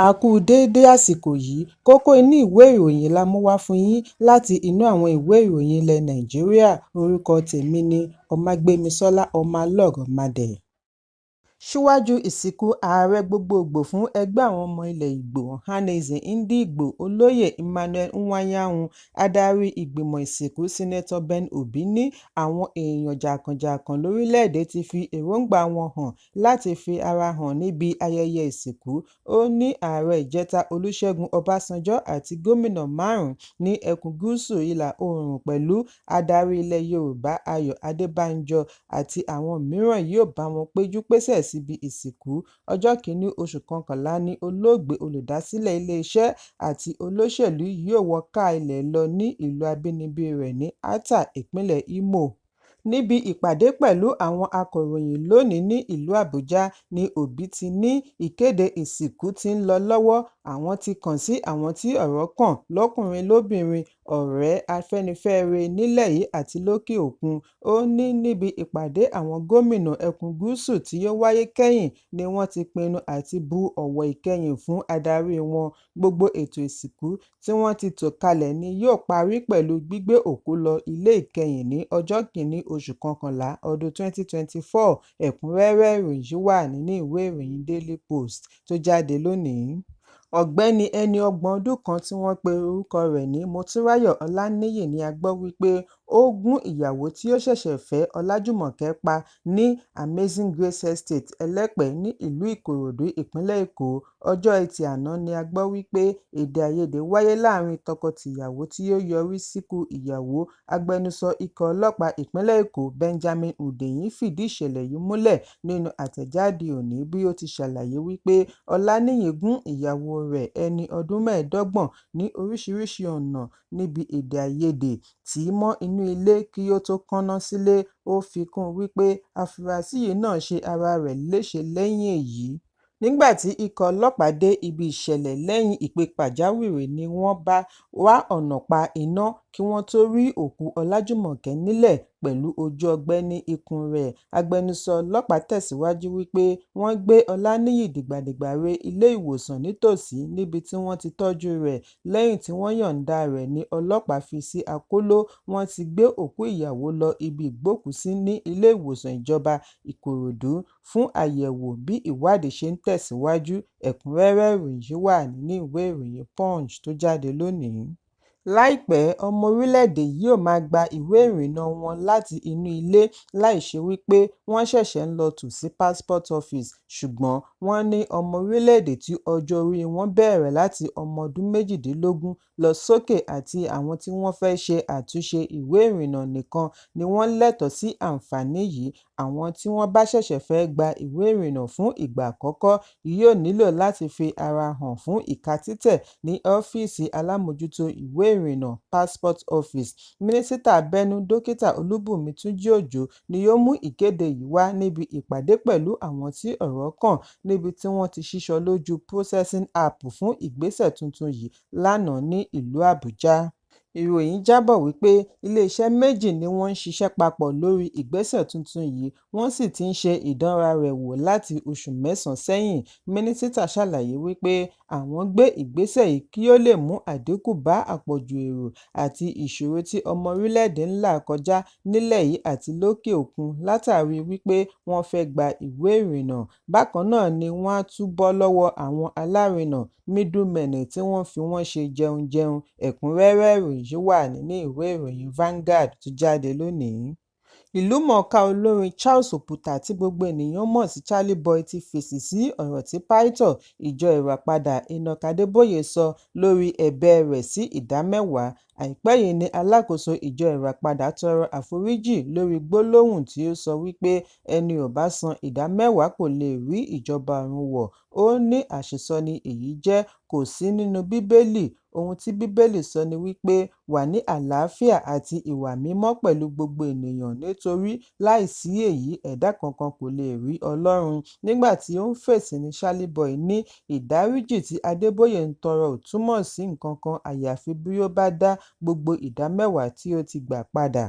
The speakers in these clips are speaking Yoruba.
A kú déédé àsìkò yìí. Kókó inú ìwé ìròyìn la mú wá fún yín láti inú àwọn ìwé ìròyìn ilẹ̀ Nàìjíríà. Orúkọ tèmi ni Ọmágbémisọ́lá Ọmọlọ́rọ̀mádé. Síwájú ìsìnkú ààrẹ gbogboògbò fún ẹgbẹ́ àwọn ọmọ ilẹ̀ Ìgbò Ohanaeze Ndigbo, Olóyè Emmanuel Iwuanyanwu, adarí ìgbìmọ̀ ìsìnkú Senator Ben Obi ní àwọn èèyàn jàǹkànjàǹkàn lórílẹ̀-èdè ti fi èròńgbà wọn hàn láti fi ara hàn níbi ayẹyẹ ìsìnkú. Ó ní ààrẹ ìjẹta Olúṣẹ́gun Ọbásanjọ́ àti gómìnà márùn-ún ní ẹkùn gúúsù ìlà-oòrùn pẹ̀lú adarí ilẹ̀ Yorùbá Ayọ̀ Adébánjọ àti àwọn mìíràn yóò bá wọn péjú pésẹ̀ síbi ìsìnkú. Ọjọ́ 1 oṣù kọkànlá ní olóògbé olùdásílẹ̀ iléeṣẹ́ àti olóṣèlú yìí yóò wọ káà ilẹ̀ lọ ní ìlú abínibí rẹ̀ ní Atta, ìpínlẹ̀ Imo. Níbi ìpàdé pẹ̀lú àwọn akọ̀ròyìn lónìí ní ìlú Àbújá ní Obi ti ní ìkéde ìsìnkú tí ń lọ lọ́wọ́, àwọn ti kàn sí àwọn tí ọ̀rọ̀ kàn lọ́kùnrin lóbìnrin, ọ̀rẹ́, Afẹ́nifẹ́re nílẹ̀ yìí àti lókè òkun. Ó ní níbi ìpàdé àwọn gómìnà ẹkùn gúúsù tí ó wáyé kẹ́yìn ni wọ́n ti pinnu àti bu ọ̀wọ̀ ìkẹyìn fún adarí wọn. Gbogbo ètò ìsìnkú tí wọ́n ti tò kalẹ̀ ni yóò parí pẹ̀lú gbígbé òkú lọ ilé ìkẹyìn ní ọjọ́ 1 oṣù kọkànlá ọdún 2024. Ẹ̀kúnrẹ́rẹ́ ìròyìn yìí wà nínú ìwé ìròyìn Daily Post tó jáde lónìí. Ọ̀gbẹ́ni ẹni ọgbọ̀n ọdún kan tí wọ́n pe orúkọ rẹ̀ ní Motúnráyọ̀ Ọláníyì ni a gbọ́ wípé ó gún ìyàwó tí ó ṣẹ̀ṣẹ̀ fẹ́ Ọlájùmọ̀kẹ́ pa ní Amazing Grace Estate, Ẹlẹ́pẹ̀ ní ìlú Ìkòròdú, ìpínlẹ̀ Èkó. Ọjọ́ Ẹtì àná ni a gbọ́ wípé èdè-àìyedè wáyé láàárín tọkọ-tìyàwó tí ó yọrí síkú ìyàwó. Agbẹnusọ ikọ̀ ọlọ́pàá ìpínlẹ̀ Èkó Benjamin Hundeyin fìdí ìṣẹ̀lẹ̀ yìí múlẹ̀ nínú àtẹ̀jáde òní bí ó ti ṣàlàyé wípé Ọláníyì gún ìyàwó rẹ̀ ẹni ọdún 25 ní oríṣiríṣi ọ̀nà níbi èdè-àìyedè tì í mọ́ inú ilé kí ó tó kánná sílé. Ó fi kún un wípé afurasí yìí náà ṣe ara rẹ̀ léṣe lẹ́yìn èyí. Nígbà tí ikọ̀ ọlọ́pàá dé ibi ìṣẹ̀lẹ̀ lẹ́yìn ìpè pàjáwìrì ni wọ́n bá wá ọ̀nà pa iná kí wọ́n tó rí òkú Ọlájùmọ̀kẹ́ nílẹ̀ pẹ̀lú ojú ọgbẹ́ ní ikùn rẹ̀. Agbẹnusọ ọlọ́pàá tẹ̀síwájú wípé wọ́n gbé Ọláníyì dìgbàdìgbà re ilé-ìwòsàn nítòsí níbi tí wọ́n ti tọ́jú rẹ̀. Lẹ́yìn tí wọ́n yọ̀ǹda rẹ̀ ní ọlọ́pàá fi sí akóló. Wọ́n ti gbé òkú ìyàwó lọ ibi ìgbókùú-sí ní ilé-ìwòsàn ìjọba Ìkòròdú fún àyẹ̀wò bí ìwádìí ṣe ń tẹ̀síwájú. Ẹ̀kúnrẹ́rẹ́ ìròyìn yìí wà nínú ìwé ìròyìn Punch tó jáde lónìí. Láìpẹ́, ọmọ orílẹ̀-èdè yìí yóò máa gba ìwé ìrìnnà wọn láti inú ilé láì ṣe wípé wọ́n ṣẹ̀ṣẹ̀ ń lọ tò sí passport office. Ṣùgbọ́n wọ́n ní ọmọ orílẹ̀-èdè tí ọjọ́ orí wọn bẹ̀rẹ̀ láti ọmọ ọdún 18 lọ sókè àti àwọn tí wọ́n fẹ́ ṣe àtúnṣe ìwé ìrìnnà nìkan ni wọ́n lẹ́tọ̀ọ́ sí àǹfààní yìí. Àwọn tí wọ́n bá ṣẹ̀ṣẹ̀ fẹ́ gba ìwé ìrìnnà fún ìgbà àkọ́kọ́ yóò nílò láti fi ara hàn fún ìka títẹ̀ ní ọ́fíìsì alámòójútó ìwé ìrìnnà passport office. Mínísítà abẹ́nú Dókítà Olúbùnmi Túnjí Òjó ni ó mú ìkéde yìí wá níbi ìpàdé pẹ̀lú àwọn tí ọ̀rọ̀ kàn níbi tí wọ́n ti sísọ lójú Processing App fún ìgbésẹ̀ tuntun yìí lánàá ní ìlú Àbújá. Ìròyìn jábọ̀ wípé iléeṣẹ́ méjì ni wọ́n ń ṣiṣẹ́ papọ̀ lórí ìgbésẹ̀ tuntun yìí, wọ́n sì ti ń ṣe ìdánrawò rẹ̀ wò láti oṣù mẹ́sàn-án sẹ́yìn. Mínísítà ṣàlàyé wípé àwọn gbé ìgbésẹ̀ yìí kí ó lè mú àdínkù bá àpọ̀jù èrò àti ìṣòro tí ọmọ orílẹ̀-èdè ń là kọjá nílẹ̀ yìí àti lókè òkun látàrí wípé wọ́n fẹ́ gba ìwé ìrìnnà. Bákan náà ni wọ́n á tún bọ́ lọ́wọ́ àwọn alárinà middlemen tí wọ́n fi wọ́n ṣe jẹun-jẹun. Ẹ̀kúnrẹ́rẹ́ ìròyìn yìí wà nínú ìwé ìròyìn Vanguard tó jáde lónìí. Ìlúmọ̀ọ́ká olórin Charles Oputa tí gbogbo ènìyàn mọ̀ sí Charly Boy ti fèsì sí ọ̀rọ̀ tí Pító Ìjọ Ìràpadà Enoch Adébóyè sọ lórí ẹ̀bẹ̀ rẹ̀ sí ìdámẹ́wàá. Àìpẹ́ yìí ni alákòóso Ìjọ Ìràpadà tọrọ àforíjì lórí gbólóhùn tí ó sọ wípé ẹni ò bá san ìdámẹ́wàá kò lè rí ìjọba ọ̀run wọ̀. Ó ní àṣìsọ ni èyí jẹ́, kò sí nínú Bíbélì. Ohun tí Bíbélì sọ ni wípé wà ní àlàáfíà àti ìwà mímọ́ pẹ̀lú gbogbo ènìyàn nítorí láìsí èyí ẹ̀dá kankan kò lè rí Ọlọ́run. Nígbà tí ó ń fèsì ní Charly Boy ní ìdáríjì tí Adébóyè ń tọrọ ò túmọ̀ sí nǹkankan àyàfi bí ó bá dá gbogbo ìdámẹ́wàá tí ó ti gbà padà.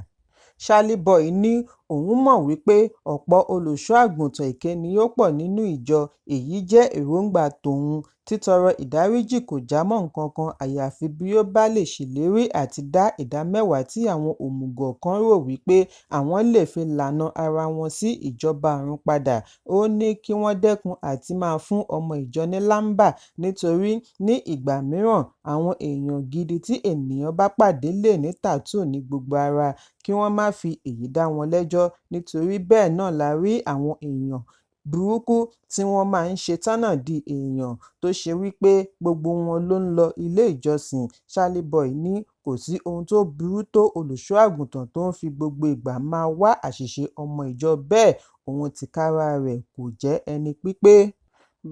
Charly Boy ní òun mọ̀ wípé ọ̀pọ̀ olùṣọ́-àgùntàn èké ni ó pọ̀ nínú ìjọ, èyí jẹ́ èròńgbà tòun. Títọrọ ìdáríjì kò jámọ́ nǹkankan àyàfi bí ó bá lè ṣèlérí àti dá ìdá mẹ́wàá tí àwọn òmùgọ̀ kan rò wípé àwọn lè fi lànà ara wọn sí ìjọba ọ̀run padà. Ó ní kí wọ́n dẹ́kun àti máa fún ọmọ ìjọ ní lámbà nítorí ní ìgbà mìíràn àwọn èèyàn gidi tí ènìyàn bá pàdé lè ní tàtúù ní gbogbo ara, kí wọ́n má fi èyí dá wọn lẹ́jọ́ nítorí bẹ́ẹ̀ náà la rí àwọn èèyàn burúkú tí wọ́n máa ń ṣetánà di èèyàn tó ṣe wípé gbogbo wọn ló ń lọ ilé ìjọsìn. Charly Boy ní kò sí ohun tó burú tó olùṣọ́-àgùntàn tó ń fi gbogbo ìgbà máa wá àṣìṣe ọmọ ìjọ bẹ́ẹ̀ òun tìkára rẹ̀ kò jẹ́ ẹni pípé.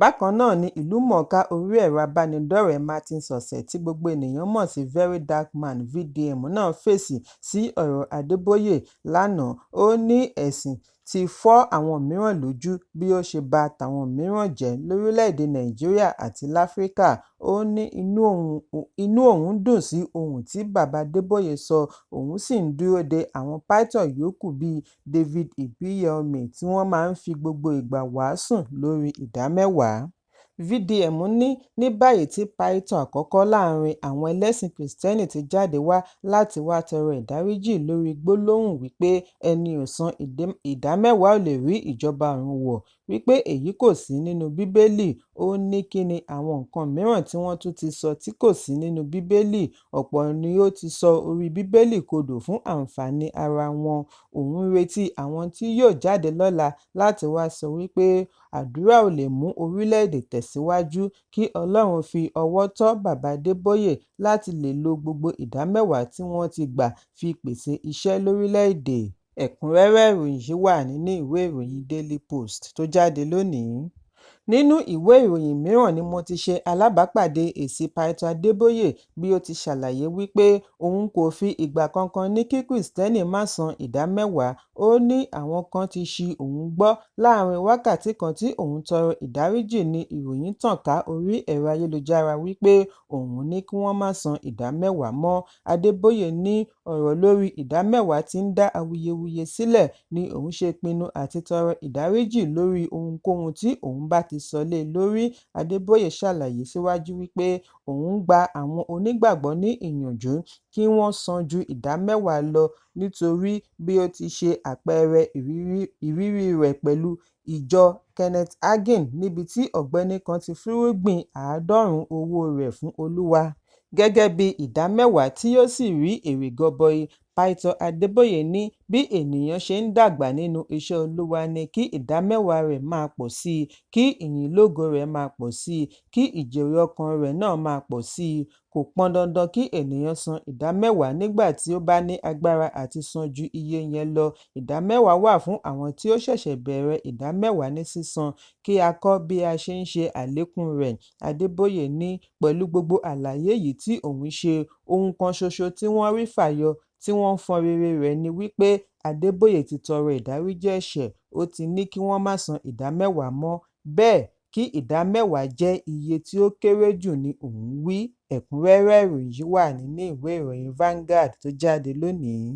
Bákan náà ni ìlúmọ̀ọ́ká orí ẹ̀rọ abánidọ́rẹ̀ẹ́ Martin Sosay tí gbogbo ènìyàn mọ̀ sí VeryDarkMan (VDM) náà fèsì sí ọ̀rọ̀ Adébóyè lánàá. Ó ní ẹ̀sìn ti fọ́ àwọn mìíràn lójú bí ó ṣe ba tàwọn mìíràn jẹ́ lórílẹ̀-èdè Nàìjíríà àti láfíríkà. Ó ní inú òun dùn sí ohun tí bàbá Adébóyè sọ, òun sì ń dúró de àwọn pító yòókù bíi David Ibiyeomie tí wọ́n máa ń fi gbogbo ìgbà wàásù lórí ìdámẹ́wàá. VDM ní ní báyìí tí pító àkọ́kọ́ láàárín àwọn ẹlẹ́sìn Kìrìtẹ́nì ti jáde wá láti wá tọrọ ìdáríjì lórí gbólóhùn wípé ẹni ò san ìdámẹ́wàá ò lè rí ìjọba ọ̀run wọ̀, wípé èyí kò sí nínú Bíbélì. Ó ní kí ni àwọn nǹkan mìíràn tí wọ́n tún ti sọ tí kò sí nínú Bíbélì? Ọ̀pọ̀ ni ó ti sọ orí Bíbélì kodò fún àǹfààní ara wọn. Òun ń retí àwọn tí yóò jáde lọ́la láti wá sọ wípé àdúrà ò lè mú orílẹ̀-èdè tẹ̀síwájú, kí Ọlọ́run fi ọwọ́ tọ́ bàbá Adébóyè láti lè lo gbogbo ìdámẹ́wàá tí wọ́n ti gbà fi pèsè iṣẹ́ lórílẹ̀-èdè. Ẹ̀kúnrẹ́rẹ́ ìròyìn yìí wà nínú ìwé ìròyìn Daily Post tó jáde lónìí. Nínú ìwé ìròyìn mìíràn ni mo ti ṣe alábàápàdé èsì Pító Adébóyè bí ó ti ṣàlàyé wípé òun kò fi ìgbà kankan ní kí Kìrìtẹ́nì má san ìdámẹ́wàá. Ó ní àwọn kan ti ṣi òun gbọ́ láàárín wákàtí kan tí òun tọrọ ìdáríjì ní ìròyìn tàn ká orí ẹ̀rọ ayélujára wípé òun ní kí wọ́n má san ìdámẹ́wàá mọ́. Adébóyè ní ọ̀rọ̀ lórí ìdámẹ́wàá tí ń dá awuyewuye sílẹ̀ ni òun ṣe pinnu àti tọrọ ìdáríjì lórí ohunkóhun tí òun bá ti sọ lé lórí. Adébóyè ṣàlàyé síwájú wípé òun gba àwọn onígbàgbọ́ ní ìyànjú kí wọ́n san ju ìdámẹ́wàá lọ nítorí bí ó ti ṣe àpẹẹrẹ ìrírí rẹ̀ pẹ̀lú ìjọ Kenneth Hagin níbi tí ọ̀gbẹ́ni kan ti fúnrúgbìn 90 owó rẹ̀ fún Olúwa gẹ́gẹ́ bí ìdámẹ́wàá tí ó sì rí èrè gọbọi. Pító Adébóyè ní bí ènìyàn ṣe ń dàgbà nínú iṣẹ́ Olúwa ni kí ìdámẹ́wàá rẹ̀ máa pọ̀ sí i, kí ìyìnlógo rẹ̀ máa pọ̀ sí i, kí ìjèrè ọkàn rẹ̀ náà máa pọ̀ sí i. Kò pọn dandan kí ènìyàn san ìdámẹ́wàá nígbà tí ó bá ní agbára àti san ju iye yẹn lọ. Ìdámẹ́wàá wà fún àwọn tí ó ṣẹ̀ṣẹ̀ bẹ̀rẹ̀ ìdámẹ́wàá ní sísan, kí a kọ́ bí a ṣe ń ṣe àlékún rẹ̀. Adébóyè ní pẹ̀lú gbogbo àlàyé yìí tí òun ṣe, ohun kan ṣoṣo tí wọ́n rí fàyọ tí wọ́n ń fọn rere rẹ̀ ni wípé Adébóyè ti tọrọ ìdáríjì ẹ̀ṣẹ̀, ó ti ní kí wọ́n má san ìdámẹ́wàá mọ́, bẹ́ẹ̀ kí ìdámẹ́wàá jẹ́ iye tí ó kéré jù ní òun wí. Ẹ̀kúnrẹ́rẹ́ ìròyìn yìí wà nínú ìwé ìròyìn Vanguard tó jáde lónìí.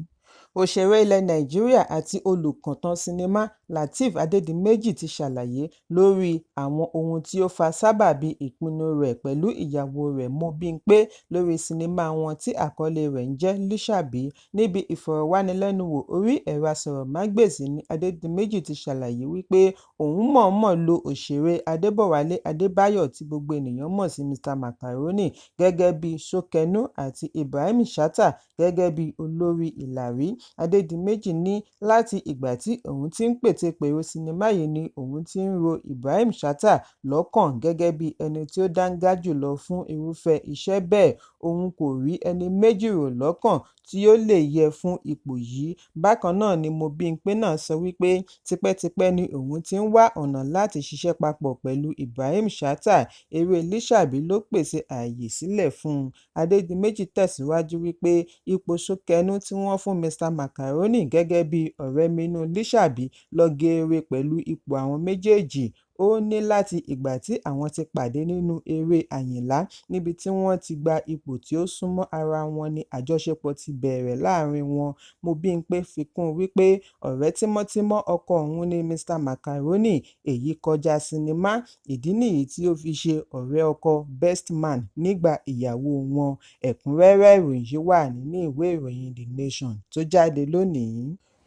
Òṣèré ilẹ̀ Nàìjíríà àti olùkọ̀tàn sinimá Lateef Adédìméjì ti ṣàlàyé lórí àwọn ohun tí ó fa sábàbí ìpinnu rẹ̀ pẹ̀lú ìyàwó rẹ̀ Mobímpé lórí sinimá wọn tí àkọlé rẹ̀ ń jẹ́ Lísàbí. Níbi ìfọ̀rọ̀wánilẹ́nuwò orí ẹ̀rọ asọ̀rọ̀mágbèsì ní Adédìméjì ti ṣàlàyé wípé òun mọ̀ọ́mọ̀ lo òṣèré Adébọ̀wálé Adébáyọ̀ tí gbogbo ènìyàn mọ̀ sí Mr Macaroni gẹ́gẹ́ bí Ṣókẹnú àti Ibrahim Chatta gẹ́gẹ́ bí olórí Ìlàrí. Adédìméjì ní láti ìgbà tí òun ti ń pètepèrò sinimá yìí ni òun ti ń ro Ibrahim Chatta lọ́kàn gẹ́gẹ́ bí ẹni tí ó dáńgá jùlọ fún irúfẹ́ iṣẹ́ bẹ́ẹ̀. Òun kò rí ẹni méjì rò lọ́kàn tí ó lè yẹ fún ipò yìí. Bákan náà ni Mobímpé náà sọ wípé tipẹ́tipẹ́ ni òun ti ń wá ọ̀nà láti ṣiṣẹ́ papọ̀ pẹ̀lú Ibrahim Chatta, eré Lísàbí ló pèsè ààyè sílẹ̀ fún un. Adédìméjì tẹ̀síwájú wípé ipò Ṣókẹnú tí wọ́n fún Mr Macaroni gẹ́gẹ́ bí ọ̀rẹ́mínú Lísàbí lọ geere pẹ̀lú ipò àwọn méjèèjì. Ó Ó ní láti ìgbà tí àwọn ti pàdé nínú eré Àyìnlá níbi tí wọ́n ti gba ipò tí ó súnmọ́ ara wọn ni àjọṣepọ̀ ti bẹ̀rẹ̀ láàárín wọn. Mobímpé fi kún un wípé ọ̀rẹ́ tímọ́tímọ́ ọkọ òun ni Mr Macaroni, èyí kọjá sinimá, ìdí nìyí tí ó fi ṣe ọ̀rẹ́ ọkọ (best man) nígbà ìyàwóo wọn. Ẹ̀kúnrẹ́rẹ́ ìròyìn yìí wà nínú ìwé ìròyìn The Nation tó jáde lónìí.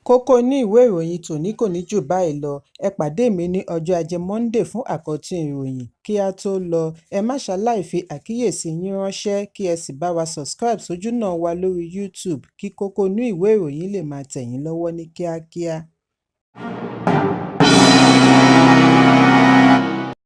Kókó inú ìwé ìròyìn tòní kò ní jù báyìí lọ. Ẹ pàdé mi ní ọjọ́ Ajé Monday fún àkọ́tún ìròyìn. Kí á tó lọ, ẹ má ṣaláì fi àkíyèsí yín ránṣẹ́ kí ẹ sì bá wa subscribe sójúnà wa lórí YouTube kí kókó inú ìwé ìròyìn lè máa tẹ̀ yín lọ́wọ́ ní kíákíá.